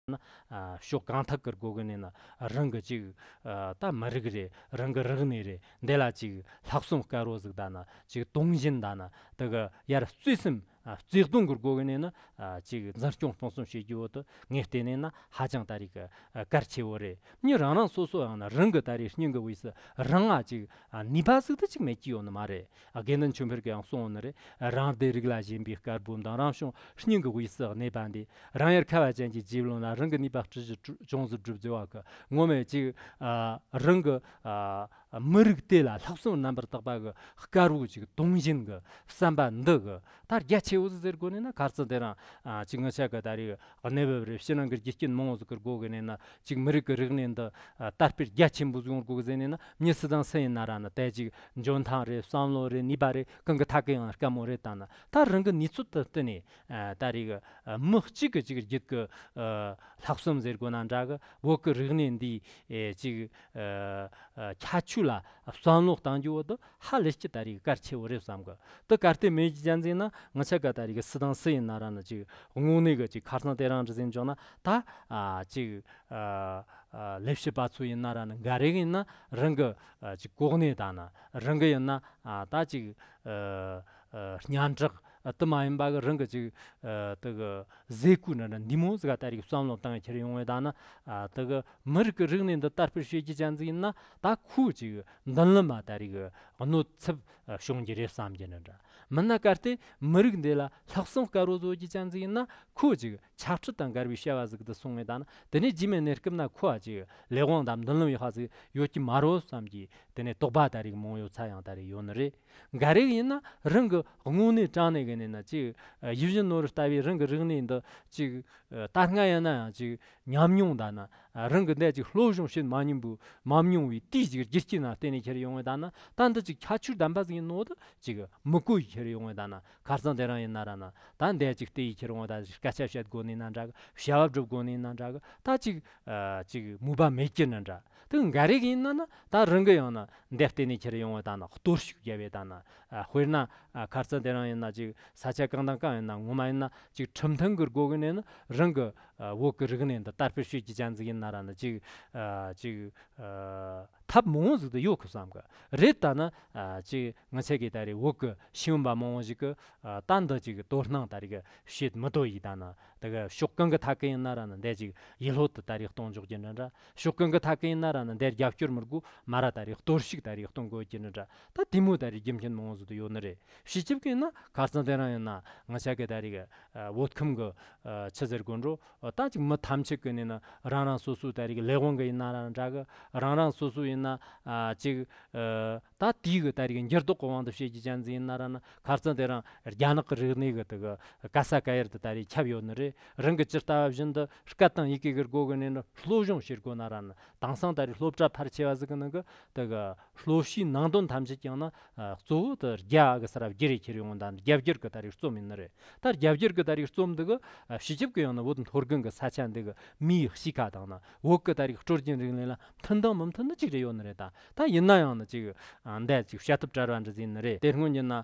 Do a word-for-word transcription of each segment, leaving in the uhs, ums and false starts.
ན་ཕྱོགས་གང་ཐད་ཀྱི་སྒོ་གི་ནས་ན་རང་གི་ཅིག་ད་མི་རིགས་རེད། རང་གི་རིག་གནས་རེད། འདི་ལ་ཅིག་ལྷག་བསམ་དཀར་བོ་ཟིག་ད་ན་ཅིག་དུང་བཞིན་ད་ན་དེ་གི་ཡར་བརྩེ་སེམས་བརྩེ་གདུང་གི་སྒོ་གི་ནས་ན་ཅིག་འཛིན་སྐྱོང་སྤོང་གསུམ་བྱེད་རྒྱུ་བོ་དེ་ངས་བལྟས་ནས་ན་ཧ་ཅང་ད་རེས་གལ་ཆེ་བོ་རེད། མྱི་རང་རང་སོ་སོ་ཡང་ན་རང་གི་ད་རེས་སྙིང་གི་དབུས་སུ་རང་ང་ཅིག་ནུས་པ་ཟིག་ད་ཅིག་མེད་ཀྱི་ཡོད་ནི་མ་རེད། དགེ་འདུན་ཆོས་འཕེལ་གྱིས་ཡང་གསུངས་ནི་རེད། རང་སྡེ་རིགས་ལ་ཞེན་པའི་དཀར་པོ་འདི། རང་བྱུང་སྙིང་གི་དབུས་སུ་གནས་པ་འདི། རང་ཡུལ་ཁ་བ་ཅན་གྱི་རྗེ་བློན་ལ། རང་གི་ནུས་པ་སྤྲུལ་གཞི་ཅུང་ཟད་སྒྲུབ་ཟེར་བ་གི་ངོ་མས་ཅིག་རང་གི་མི་རིགས་དེ་ལ་ལྷག་བསམ་རྣམ་པར་དག་པ་གི་དཀར་པོ་ཅིག་དུང་བཞིན་གི་བསམ་པ་འདི་གི་ད་རྒྱ་ཆེ་བོ་ཟིག་ཟེར་དགོས་ནས་ན། ཁ་རྩང་དེ་རིང་ཅིག་ང་ཅག་གི་ད་རེས་གནས་བབ་རེད། ཕྱི་ནང་གི་རྒྱུ་རྐྱེན་མང་བོ་ཟིག་གི་སྒོ་གི་ནས་ན་ཅིག་མི་རིགས་ཀྱི་རིག་གནས་འདི་དར་སྤེལ་རྒྱ་ཆེན་པོ་ཟིག་ཡོང་དགོས་གི་ཟེར་ནས་ན། མྱི་སུ་དང་སུ་ཡིན་ན་ར་ནི་དེ་ཅིག་འཇོན་ཐང་རེད། བསམ་བློ་རེད། ནུས་པ་རེད། གང་གི་ཐད་ཀི་ཡང་དཀའ་མོ་རེད། ད་ན་ད་རང་གི་ནུས་ཚོད་དུ་བསྟུན་ནས་ད་རེས་མི་གཅིག་གི་ཅིག་རྒྱུད་ཀྱི་ལྷག་བསམ་ཟེར་དགོས་ན་འདྲ་གི། བོད་ཀྱི་རིག་གནས་འདིའི་ཅིག་ཁྱད་ཆོས་ལ་བསམ་བློ་གཏང་རྒྱུ་བོ་དེ་ཧ་ལས་ཀྱི་ད་རེས་གལ་ཆེ་བོ་རེད་བསམ་གི། དེ་གལ་ཏེ་མེད་ཀྱི་ཅན་ཟིན་ན། ང་ཅག་ག་ད་རེས་གི་སུ་དང་སུ་ཡིན་ན་ར་ནི་ཅིག་དངོས་གནས་གི་ཅིག་ཁ་སང་དེ་རིང་འདྲ་ཟིན་བྱུང་ན་ད་ཅིག་ལས་བྱེད་པ་ཚོ་ཡིན་ན་ར་ནི་འགའ་རེ་ཡིན་ན་རང་གི་ཅིག་གོ་གནས་ད་ན། རང་གི་ཡིན་ན་ད་ཅིག་སྙན་གྲགས། དེ་མ་ཡིན་པ་གི་རང་གི་ཅིག་དེ་གི་ཟས་གོས་ན་འདྲ་འདི་མོ་ཟིག་ག་ད་རེས་བསམ་བློ་བཏང་ཁྱེར་ཡོང་བས། ད་ན་དེ་གི་མི་རིགས་ཀྱི་རིག་གནས་འདི་དར་སྤེལ་བྱེད་རྒྱུ་ཅན་ཟིག་ཡིན་ན་ད་ཁོ་ཅིག་མདུན་ལམ་མ་ད་རེས་གི་གནོད་ཚབས་བྱུང་རྒྱུ་རེད་བསམ་རྒྱུ་ན་འདྲ། མིན་ན་གལ་ཏེ་མི་རིགས་འདི་ལ་ལྷག་བསམ་དཀར་བོ་བཟོ་རྒྱུ་ཅན་ཟིག་ཡིན་ན་ཁོ་ཅིག་ཆབ་སྲིད་དང་འགལ་བའི་བྱ་བ་ཟིག་ཏུ་སོང་ངེ་ད་ན། དེ་ནས་རྗེས་མའི་གནས་སྐབས་ན་ཁོ་ཅིག་ལས་དབང་དང་མདུན་ལམ་ཡག་པ་ཟིག་ཡོད་ཀྱི་མ་རེད་བསམ་གྱི་དེ་ནས་དོགས་པ་ད་རེས་མང་ཡོད་ཚ་ཡང་ད་རེས་ཡོད་ནི་རེད། འགའ་རེ་ཡིན་ན་རང་གི་དངོས་གནས་དྲང་གནས་གི་ནས་ན་ཅིག་ཡིད་བཞིན་ནོར་བུ་ལྟ་བུའི་རང་གི་རིག་གནས་འདི་ཅིག་ད་སྔ་ཡིན་ན་ཡང་ཅིག་ཉམས་མྱོང་ད་ན་རང་གི་འདི་ཅིག་སློབ་སྦྱོང་བྱེད་མ་མྱོང་བུ་མ་མྱོང་བའི་དེའི་ཅིག་རྒྱུ་རྐྱེན་ན་བརྟེན་ནས་ཁྱེར་ཡོང་བས། ད་ན་ད་འདི་ཅིག་ཁྱད་ཆོས་ལྡན་པ་ཟིག་ཡིན་ནོ་ད་ཅིག་མི་གོ་ཡི་ཁྱེར་ཡོང་བས། ད་ན་ཁ་རྩང་དེ་རིང་ཡིན་ན་ར་ན་ད་འདི་ཅིག་བལྟས་ཡི་ཁྱེར་ཡོང་བས། ད་ཅིག་སྐད་ཆ་བཤད་དགོས་ནི་ན་འདྲ་གི། བྱ་བ་སྒྲུབ་དགོས་ནི་ན་འདྲ་གི། ད་ཅིག་ཅིག་མོས་པ་མེད་ཀྱི་ན་འདྲ། དེ་འགའ་རེ་གི་ཡིན་ན་ན་ད་རང་གི་ཡང་ན་འདི་བལྟས་ནས་ཁྱེར་ཡོང་བས། ད་ན་གཏོར་བཤིག་བརྒྱབ་བས། ད་ན་དཔེར་ན་ཁ་རྩང་དེ་རིང་ཡིན་ན་ཅིག་ས་ཆ་གང་དང་གང་ཡིན་ན་ངོ་མ་ཡིན་ན་ཅིག་ཁྲིམས་མཐུན་གི་སྒོ་གི་ནས་ན་རང་གི་བོད་གི་རིག་གནས་འདི་དར་སྤེལ་བྱེད་རྒྱུ་ཅན་ཟིག་ཡིན་ན་ར་ན་ཅིག་ཅིག་ཐབས་མང་བོ་ཟིག་ཏུ་ཡོད་གི་བསམ་གི་རེད། ད་ན་ཅིག་ང་ཆ་གི་ད་རེས་བོད་གི་ཤེས་ཡོན་པ་མང་བོ་ཞིག་གི་ད་འདི་ཅིག་དོ་སྣང་ད་རེས་གི་བྱེད་མི་དོ་ཡི། ད་ན་དེ་གི་ཕྱོགས་གང་གི་ཐད་གི་ཡིན་ན་ར་ན་འདི་ཅིག་ཡིད་སློབ་ཏུ་ད་རེས་གཏོང་འཇོག་རྒྱུ་འདྲ་འདྲ། ཕྱོགས་གང་གི་ཐད་གི་ཡིན་ན་ར་ན་འདི་རྒྱབ་སྐྱོར་མི་དགོས་མ་ར་ད་རེས་གཏོར་བཤིག་ད་རེས་གཏོང་དགོས་རྒྱུ་འདྲ་འདྲ། ད་དེ་མོ་ད་རེས་རྒྱུ་མཚན་མང་བོ་ཟིག་ཏུ་ཡོད་ནི་རེད། ཕྱི་ཁྱབ་གི་ཡིན་ན་ཁ་རྩང་དེ་རིང་ཡིན་ན་ང་ཆ་གི་ད་རེས་གི་བོད་ཁམས་གི་ཆི་ཟེར་དགོས་འགྲོ། ད་ཅིག་མི་ཐམས་ཅད་ཀྱི་ནས་ན་རང་རང་སོ་སོའི་ད་རེས་ཀྱི་ལས་དབང་གི་ཡིན་ན་རང་འདྲ་གི། རང་རང་སོ་སོ་ཡིན་ན་ཨ་ཅིག་ཨ་ད་དེའི་གི་ད་རེས་ཀྱི་འགྱུར་ལྡོག་གི་དབང་དུ་བྱེད་རྒྱུ་ཅན་ཟིག་ཡིན་ན་ར་ན་ཁ་རྩང་དེ་རིང་རྒྱ་ནག་གི་རིག་གནས་གི་དེ་གི་ག་ས་ག་ཡར་དུ་ད་རེས་ཁྱབ་ཡོད་ནི་རེད། རང་གི་ཇི་ལྟ་བ་བཞིན་དུ་སྐད་དང་ཡི་གེ་གི་སྒོ་གི་ནས་ན་སློབ་སྦྱོང་བྱེད་དགོས་ན་ར་ན་དེང་སང་ད་རེས་སློབ་གྲྭ་ཕལ་ཆེ་བ་ཟིག་གི་ནང་གི་དེ་གི་སློབ་གཞིའི་ནང་དོན་ཐམས་ཅད་ཀྱང་ན་ཨ་གཙོ་བོ་དེ་རྒྱ་གི་ས་ར་བསྒྱུར་རེ་ཁྱེར་ཡོང་ད་རྒྱ་བསྒྱུར་གི་ད་རེས་རྩོམ་ཡིན་ནི་རེད། ད་རྒྱ་བསྒྱུར་གི་ད་རེས་རྩོམ་འདི་གི་ཨ་སྤྱི་ཁྱབ་ཀྱི་ཡང་ན་བོད་མཐོ་སྒང་གི་ས་ཆ་འདི་གི་མིའི་གཤིས་ཀ་དང་ན་བོད་གི་ད་རེས་སྲོལ་རྒྱུན་རིག་གནས་ལ་མཐུན་དང་མི་མཐུན་ནི་གཅིག་རེ་ཡོད་ནི་རེད། ད་ད་ཡིན་ན་ཡང་ན་ཅིག་ཨ་འདི་ཅིག་བྱ་ཐབས་བྲལ་བ་འདྲ་ཟིག་ཡིན་ནི་རེད། དེ་སྔོན་གྱི་ན་ཨ་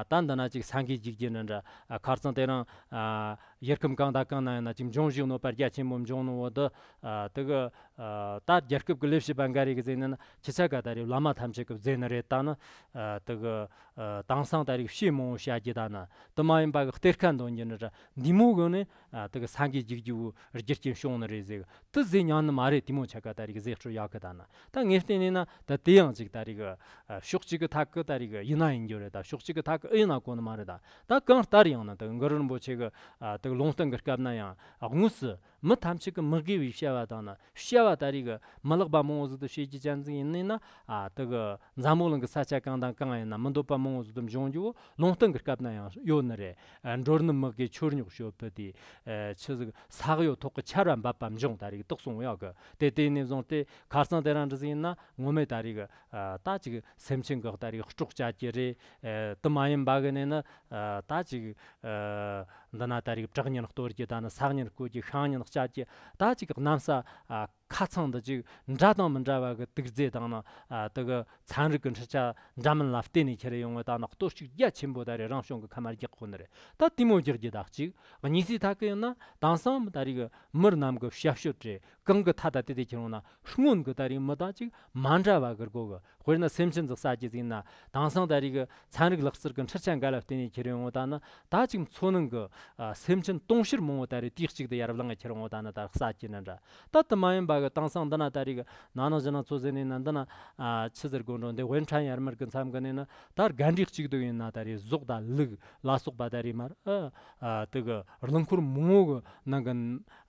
ད་འདི་ན་ཅིག་ས་འགུལ་རྒྱུག་རྒྱུ་འདྲ་འདྲ། ཨ་ཁ་རྩང་དེ་རིང་ཨ་ཡུལ་ཁམས་གང་དང་གང་ན་ཡང་ན་ཅིག་འབྱུང་བཞིའི་གནོད་པ་རྒྱ་ཆེན་པོ་འབྱུང་ནི་བོ་འདི་ཨ་དེ་གི་ཨ་ད་རྒྱལ་ཁབ་ཀྱི་ལས་བྱེད་པ་འགའ་རེ་གི་ཟེར་ནས་ན་ཁྱི་ཆ་ག་ད་རེས་བླ་མ་ཐམས་ཅད་ཀྱི་ཟེར་ནི་རེད། ད་ནི་ཨ་དེ་གི་ཨ་དེང་སང་ད་རེས་བཤད་མང་བོ་བྱ་རྒྱུ་ད་ན་དེ་མ་ཡིན་པ་གི་གཏེར་ཁ་འདོན་རྒྱུ་འདྲ་འདྲ་འདི་མོ་གི་ནི་ཨ་དེ་གི་ས་འགུལ་རྒྱུག་རྒྱུ་བོ་རྒྱུ་རྐྱེན་བྱུང་ནི་རེད་ཟེར་གི། དེ་ཟེར་མྱོང་ནི་མ་རེད། དེ་མོ་ཆ་ག་ད་རེས་གི་ཟེར་སྲོལ་ཡོད་གི། ད་ན་ད་ངས་བལྟས་ནས་ན་ད་དེ་ཡང་ཅིག་ད་རེས་གི་ཨ་ཕྱོགས་གཅིག་གི་ཐད་གི་ད་རེས་གི་ཡིན་ན་ཡིན་རྒྱུ་རེད། ད་ཕྱོགས་གཅིག་གི་ཐད་གི་ཨེ་ཡིན་ན་གོ་ནི་མ་རེད། ད་ད་གང་ལྟར་ཡང་ན་ད་གི་གུ་རུ་རིན་པོ་ཆེ་གི་ཨ་ད་གི་ལུང་བསྟན་གི་སྐབས་ན་ཡང་ཨ་དངོས་སུ་མི་ཐམས་ཅད་ཀྱི་མི་དགེ་བའི་བྱ་བ་དང་ན་བྱ་བ་ད་རེས་གི་མི་ལེགས་པ་མང་བོ་ཟིག་ཏུ་བྱེད་རྒྱུ་ཅན་ཟིག་ཡིན་ནི་ན་ཨ་ད་གི་འཛམ་བུ་གླིང་གི་ས་ཆ་གང་དང་གང་ཡིན་ན་མི་འདོད་པ་མང་བོ་ཟིག་ཏུ་འབྱུང་རྒྱུ་བོ་ལུང་བསྟན་གི་སྐབས་ན་ཡང་ཡོད་ནི་རེད། ཨ་འགྲོ་ནི་མི་དགེ་ཆོས་ཉོག་སྤྱོད་པ་དེ་ཨ་ཆི་ཟིག་ས་གཡོ་ཐོག་གི་ཆར་བ་འབབ་པ་འབྱུང་ད་རེས་གི་དོགས་སོང་ཡོད་གི། དེ་དེ་ནས་བཟུང་སྟེ་ཁ་རྩང་དེ་རིང་འདྲ་ཟིག་ཡིན་ན་ངོ་མས་ད་རེས་གི་ཨ་ད་ཅིག་སེམས་ཅན་གི་ད་རེས་སྲོག་བཅད་རྒྱུ་རེད། ཨ་དེ་མ་ཡིན་པ་གི་ནས་ན་ཨ་ད་ཅིག་ཨ་འདི་ན་ད་རེས་བྲག་ཉིན་གཏོར་རྒྱུ་ད་ནི་སྲོག་ཉིན་བརྐོ་རྒྱུ་ཤིང་ཉིན་བཅད་རྒྱུ་ད་ཅིག་གནམ་ས་ཨ་ ཁ་ཚང་འདི་ཅིག་འདྲ་དང་མི་འདྲ་བ་གི་དུག་རྫས་དང་ནི་ཨ་དེ་གི་ཚན་རིག་གི་འཕྲུལ་ཆ་འདྲ་མིན་ལ་བརྟེན་ནས་ཁྱེར་ཡོང་བ་དང་ནི་གཏོར་བཤིག་རྒྱ་ཆེན་པོ་ད་རེ་རང་བྱུང་གི་ཁ་མར་རྒྱག་གོ་ནི་རེད། ད་དེ་མོ་རྒྱག་རྒྱུ་ད་གཅིག་གཉིས་སྲིད་ཐད་ཀི་ཡིན་ན་དེང་སང་ད་རེས་གི་མི་རྣམས་གི་ཞབས་ཞུ་རེད། གང་གི་ཐད་ད་དེ་དེ་ཁྱེར་འོང་ན་སྔོན་གི་ད་རེས་མི་དང་ཅིག་མ་འདྲ་བ་གི་སྒོ་གི། དཔེར་ན་སེམས་ཅན་ཟིག་ཟ་རྒྱུ་ཟིག་ཡིན་ན་དེང་སང་ད་རེས་གི་ཚན་རིག་ལག་རྩལ་གི་འཕྲུལ་ཆ་འགའ་ལ་བརྟེན་ནས་ཁྱེར་ཡོང་བ་ད་ནི་ད་ཅིག་མཚོ་ནང་གི་ཨ་སེམས་ཅན་དུང་ཕྱུར་མང་བོ་ད་རེས་དུས་གཅིག་ཏུ་ཡར་ལངས་ཁྱེར་འོང་བ་ད་ནི་ད་ཟ་རྒྱུ་ནི་འདྲ། ད་དེ་མ་ཡིན་པ་གི་དེང་སང་འདི་ན་ད་རེས་གི་ན་ནིང་གཞེས་ནིང་ཚོ་ཟེར་ནས་ན་འདི་ན་ཨ་ཆི་ཟེར་དགོས་འགྲོ་འདི་ཝེན་ཁྲན་ཡར་མར་གི་མཚམས་གི་ནས་ན་ད་དགའ་འབྲས་གཅིག་ཏུ་ཡིན་ན་ད་རེས་ཟོག་དང་ལུག་ལ་སོགས་པ་ད་རེས་མར་ཨ་ཨ་དེ་གི་རླངས་འཁོར་མང་བོ་གི་ནང་གི་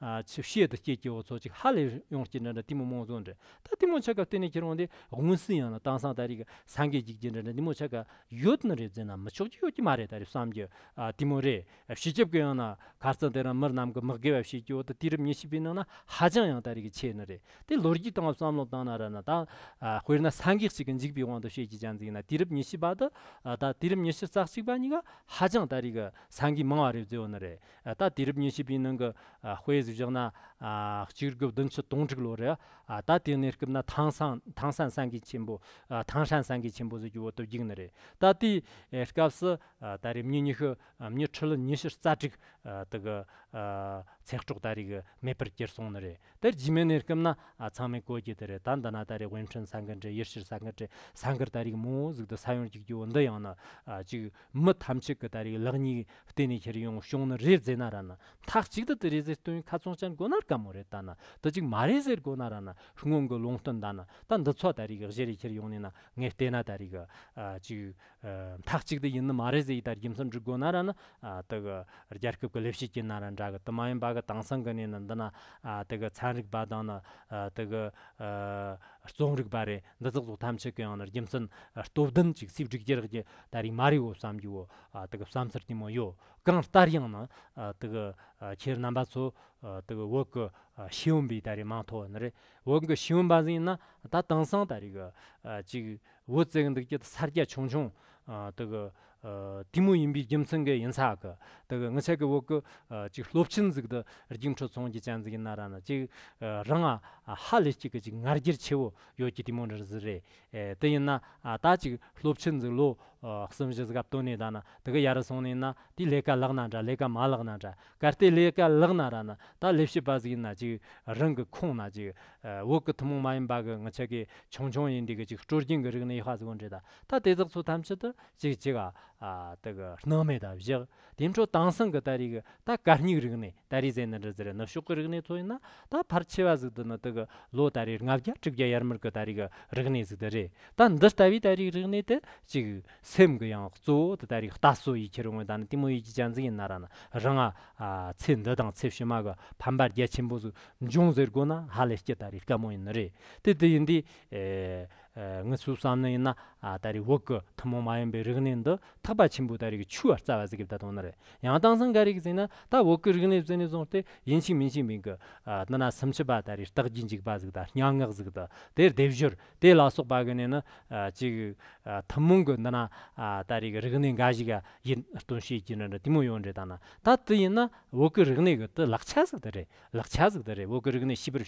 ཨ་ཆི་བཤད་དུ་སྐྱེད་ཀྱི་འོ་ཚོ་ཅིག་ཧ་ལས་ཡོང་སྐྱེད་འདྲ་འདྲ་དེ་མོ་མང་བཟོ་འདྲ། ད་དེ་མོ་ཆ་ག་བརྟེན་ནས་ཁྱེར་འོང་དེ་དབང་སྲིད་ཡང་ན་དེང་སང་ད་རེས་གི་ས་འགུལ་རྒྱུག་རྒྱུ་འདྲ་འདྲ་དེ་མོ་ཆ་ག་ཡོད་ནི་རེད་ཟེར་ན་མི་ཆོག་རྒྱུ་ཡོད་ཀྱི་མ་རེད། ད་རེས་བསམ་རྒྱུ་ཨ་དེ་མོ་རེད། སྤྱི་ཁྱབ་ཀྱི་ཡང་ན་ཁ་རྩང་དེ་རིང་མི་རྣམས་ཀྱི་མི་དགེ་བ་བྱེད་ཀྱི་འོ་དེ་དུས་རབས་ཉི་ཤུ་པའི་ནང་ན་ཧ་ཅང་ཡང་ད་རེས་གི་ཆེ་ནི་རེད། དེ་ལོ་རྒྱུས་སྟེང་བསམ་བློ་བཏང་ན་ར་ན་ད་ཨ་དཔེར་ན་ས་འགུལ་གཅིག་གི་འཇིག་པའི་དབང་དུ་བྱེད་ཀྱི་ཅན་ཟིག་ཡིན་ན་དུས་རབས་ཉི་ཤུ་པ་དུ་ཨ་ད་དུས་རབས་ཉི་ཤུ་རྩ་གཅིག་པ་གཉིས་ཀ་ཧ་ཅང་ད་རེས་གི་ས་འགུལ་མང་བ་རེད་བཟོས་ཡོད་ནི་རེད། ཨ་ད་དུས་རབས་ཉི་ཤུ་པའི་ནང་གི་ཨ་དཔེ་ཟིག་བཞག་ན་ཨ་གཅིག་དགུ་བདུན་ཅུ་དོན་དྲུག་ལོ་རེད། ཨ་ད་དེ་གནས་སྐབས་ན་ཐང་སན་ཐང་སན་ས་འགུལ་ཆེན་པོ་ཨ་ཐང་ཧྲན་ས་འགུལ་ཆེན་པོ་ཟིག་གི་འོག་ཏུ་བརྒྱུགས་ནི་རེད། ད་དེའི་སྐབས་སུ་ཨ་ད་རེས་མི་ཉི་ཤུ་ཨ་མི་ཁྲི་ལོ་ཉི་ཤུ་རྩ་དྲུག་ཨ་དེ་གི་ཨ་ཚེ་སྲོག་ད་རེས་གི་མེད་པར་གྱུར་སོང་ནི་རེད། དེར་རྗེས་མའི་གནས་སྐབས་ན་ཨ་ཚང་མས་གོ་རྒྱུ་དེ་རེད། ད་འདི་ན་ད་རེས་ཝེན་ཁྲན་ས་འགུལ་རེད། ཡུལ་ཤུལ་ས་འགུལ་རེད། ས་འགུལ་ད་རེས་མང་བོ་ཟིག་ཏུ་ས་ཡོམ་རྒྱུག་རྒྱུ་བོ་འདི་ཡང་ན་ཨ་ཅིག་མི་ཐམས་ཅད་ཀྱི་ད་རེས་ལག་གཉིས་བརྟེན་ནས་ཁྱེར་ཡོང་བྱུང་ནི་རེད་ཟེར་ན་ར་ན་མཐའ་གཅིག་ཏུ་དེ་རེད་ཟེར་སྟོན་ཁ་ཚོན་བཅད་དགོས་ན་དཀའ་མོ་རེད། ད་ན་དེ་ཅིག་མ་རེད་ཟེར་དགོས་ན་ར་ན་སྔོན་གྱི་ལུང་བསྟན་ད་ན་ད་འདི་ཚོ་ད་རེས་གི་གཞི་རེ་ཁྱེར་ཡོང་ནས་ན་ངས་བལྟས་ན་ད་རེས་གི་ཨ་ཅིག་ཨ་མཐའ་གཅིག་ཏུ་ཡིན་ནི་མ་རེད་ཟེར་ཡི་ད་རྒྱུ་མཚན་འགྲིག་དགོས་ན་ར་ན་ཨ་དེ་གི་རྒྱལ་ཁབ་ཀྱི་ལས་བྱེད་ཀྱི་ན་ར་འདྲ་གི་དེ་མ་ཡིན་པ་གི་དེང་སང་གི་ནས་ན་འདི་ན་ཨ་དེ་གི་ཚན་རིག་པ་དང་ན་ཨ་དེ་གི་ཨ་རྩོམ་རིག་པ་རེད། འདི་ཚོ་ཚོ་ཐམས་ཅད་ཀྱི་ཡང་ན་རྒྱུ་མཚན་སྟོབས་ལྡན་ཅིག་སེ་བསྒྲིག་རྒྱུ་རག་རྒྱུ་ད་རེས་མ་རེད་འོ་བསམ་རྒྱུ་འོ་ཨ་དེ་གི་བསམ་ཚུལ་དེ་མོ་ཡོད། གང་ལྟར་ཡང་ན་ཨ་དེ་གི་ཨ་ཁྱེད་རྣམ་པ་ཚོ་ཨ་དེ་གི་བོད་གི་ཨ་ཤེས་ཡོན་པའི་ད་རེས་མིང་ཐོ་བ་ནི་རེད། བོད་གི་ཤེས་ཡོན་པ་ཟིག་ཡིན་ན་ད་དེང་སང་ད་རེས་གི་ཨ་ཅིག་བོད་ཟེར་གི་འདུག་རྒྱུ་ད་ས་རྒྱ་ཆུང་ཆུང་ཨ་དེ་གི་ཨ་དེ་མོ་ཡིན་པའི་རྒྱུ་མཚན་གི་ཡིན་ས་གི། དེ་གི་ངི་ཆ་གི་བོད་གི་ཨ་ཅིག་སློབ་ཆེན་ཟིག་ཏུ་རྒྱུགས་འཕྲོད་སོང་རྒྱུ་ཅན་ཟིག་ཡིན་ན་ར་ན་ཅིག་ཨ་རང་ཨ་ཧ་ལས་ཅིག་གི་ཅིག་ང་རྒྱལ་ཆེ་བོ་ཡོད་ཀྱི་དེ་མོ་འདྲ་ཟིག་རེད། ཨེ་དེ་ཡིན་ན་ཨ་ད་ཅིག་སློབ་ཆེན་ཟིག་ལོ་ཨ་གསུམ་བཞི་ཟིག་ག་བཏོན་ནས་ད་ན་དེ་གི་ཡར་སོང་ནས་ན་དེ་ལས་ཀ་ལག་ན་འདྲ་ལས་ཀ་མ་ལག་ན་འདྲ། གལ་ཏེ་ལས་ཀ་ལག་ན་ར་ན་ད་ལས་བྱེད་པ་ཟིག་ཡིན་ན་ཅིག་རང་གི་ཁོངས་ན་ཅིག་ཨ་བོད་གི་ཐུན་མོང་མ་ཡིན་པ་གི་ངི་ཆ་གི་ཆུང་ཆུང་ཡིན་དེ་གི་ཅིག་སྲོལ་རྒྱུན་གི་རིག་གནས་ཧ་ཟིག་འདྲེ་ད་ད་དེ་དག་ཚོ་ཐམས་ཅད་དུ་ཅིག་ཅིག་ཨ་ཨ་དེ་གི་སྣང་མེད་ད་བཞག་དེ་འཕྲོ་དེང་སང་གི་ད་རེས་གི་ད་གར་སྙིགས་རིག་གནས་ད་རེས་ཟེར་ན་འདྲ་ཟེར་ནུབ་ཕྱོགས་གི་རིག་གནས་ཚོ་ཡིན་ན་ད་ཕལ་ཆེ་བ་ཟིག་ཏུ་ནི་དེ་གི་ལོ་ད་རེས་ལྔ་བརྒྱ་དྲུག་བརྒྱ་ཡར་མར་གི་ད་རེས་གི་རིག་གནས་ཟིག་ཏུ་རེད། ད་འདི་ལྟ་བུའི་ད་རེས་རིག་གནས་དེ་ཅིག་སེམས་གི་ཡང་གཙོ་བོ་དེ་ད་རེས་ལྟ་སྲོལ་ཡིད་ཁྱེར་འོང་ད་ནི་དེ་མོ་ཡིད་ཀྱི་ཅན་ཟིག་ཡིན་ན་ར་ན་རང་ཨ་ཚེ་འདི་དང་ཚེ་ཕྱི་མ་གི་ཕན་པ་རྒྱ་ཆེན་པོ་ཟིག་འབྱུང་ཟེར་དགོས་ན་ཧ་ལས་སྐྱི་ད་རེས་དཀའ་མོ་ཡིན་ནི་རེད། དེ་དེ་ཡིན་དུས་ཨེ། ཨ་ངི་སུ་བསམ་ནི་ཡིན་ན་ཨ་ད་རེས་བོད་ཀྱི་ཐུན་མོང་མ་ཡིན་པའི་རིག་གནས་འདི་ཐེག་པ་ཆེན་པོའི་ད་རེས་ཀྱི་ཆོས་ལ་རྩ་བ་ཟིག་གི་བསྡད་དང་ནི་རེད། ཡང་དེང་སང་ག་རེ་གི་ཟེར་ན་ད་བོད་ཀྱི་རིག་གནས་ཟེར་ནས་བཟུང་སྟེ་ཡིན་གཅིག་མིན་གཅིག་མིན་གི་ཨ་འདི་ན་སུམ་ཅུ་པ་ད་རེས་རྟགས་ཀྱི་འཇིགས་པ་ཟིག་དང་སྙན་ངག་ཟིག་དང་དེ་སྡེབ་སྦྱོར་དེ་ལ་སོགས་པ་གི་ནས་ནི་ཨ་ཅིག་ཨ་ཐུན་མོང་གི་འདི་ན་ཨ་ད་རེས་ཀྱི་རིག་གནས་འགའ་ཞིག་ག་ཡིད་རྟོན་བྱེད་ཀྱི་ནི་འདྲ་དེ་མོ་ཡོད་འདྲ། ད་ན་ད་དེ་ཡིན་ན་བོད་ཀྱི་རིག་གནས་གི་དེ་ལག་ཆ་ཟིག་དེ་རེད། ལག་ཆ་ཟིག་དེ་རེད། བོད་ཀྱི་རིག་གནས་ཤེས་པར་